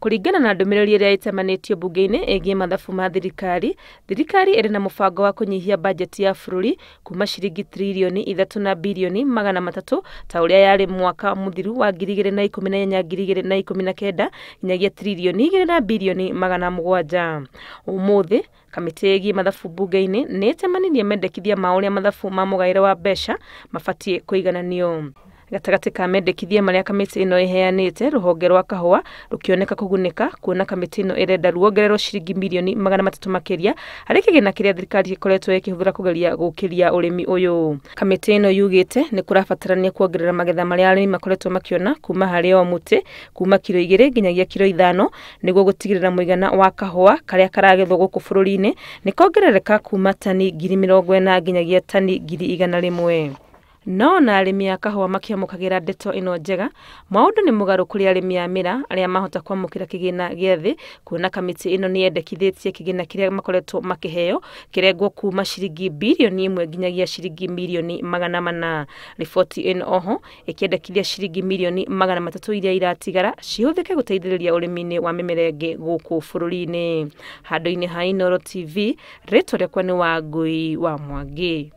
Kũringana na ndũmĩrĩri ĩrĩa ĩtamanĩtio mbunge-inĩ ĩgiĩ mathabu ma thirikari, thirikari ĩrĩ na mũbango wa kũnyihia bajeti ya bũrũri kuma ciringi tiririoni 3 na birioni 300 ta ũrĩa yarĩ mwaka mũthiru wa 2018 2019 nginyagia tiririoni 2 na birioni 700. Ũmũthĩ kamĩtĩ ĩgiĩ mathabu mbunge-inĩ nĩ ĩcemanirie mendekithia ma ũrĩa mathabu ma mũgaĩre wa mbeca mabatiĩ kũigananio. Gatagatĩ ka mendekithia marĩa kamĩtĩ ĩno ĩheanĩte, rũhonge rwa kahũa rũkĩoneka kũgunĩka kuona kamĩtĩ ĩno ĩrenda ruongererwo ciringi mirioni 300 makĩria harĩ kĩgĩna kĩrĩa thirikari ĩkoretwo ĩkĩhũthĩra kũgeria gũkĩria ũrĩmi ũyũ. Kamĩtĩ ĩno yugĩte nĩ kũrabatarania kuongerera magetha marĩa arĩmi makoretwo makĩona kuma harĩ o mũtĩ kuma kiro 2 nginyagia kiro 5 nĩguo gũtigĩrĩra mũigana wa kahũa karĩa karagethwo gũkũ bũrũri-inĩ nĩ kongerereka kuma tani 40,000 nginyagia tani 100,000. No ona arĩmi a kahũa makĩamũkagĩra ndeto ĩno njega, maũndũ nĩ mũgarũ kũrĩ arĩmi a mĩraa arĩa mahota kwamũkĩra kĩgĩna gĩa thĩ kuona kamĩtĩ ĩno nĩ yendekithĩtie kĩgĩna kĩrĩa makoretwo makĩheo kĩrengwo kuma ciringi birioni 1 nginyagia ciringi mirioni 400. Riboti ĩno oho ĩkĩendekithia ciringi mirioni 300 iria iratigara cihũthĩke gũteithĩrĩria ũrĩmi-inĩ wa mĩmera ĩngĩ gũkũ bũrũri-inĩ. Handũ-inĩ ha Inooro TV, rĩtwa rĩakwa nĩ Wangui wa Mwangi.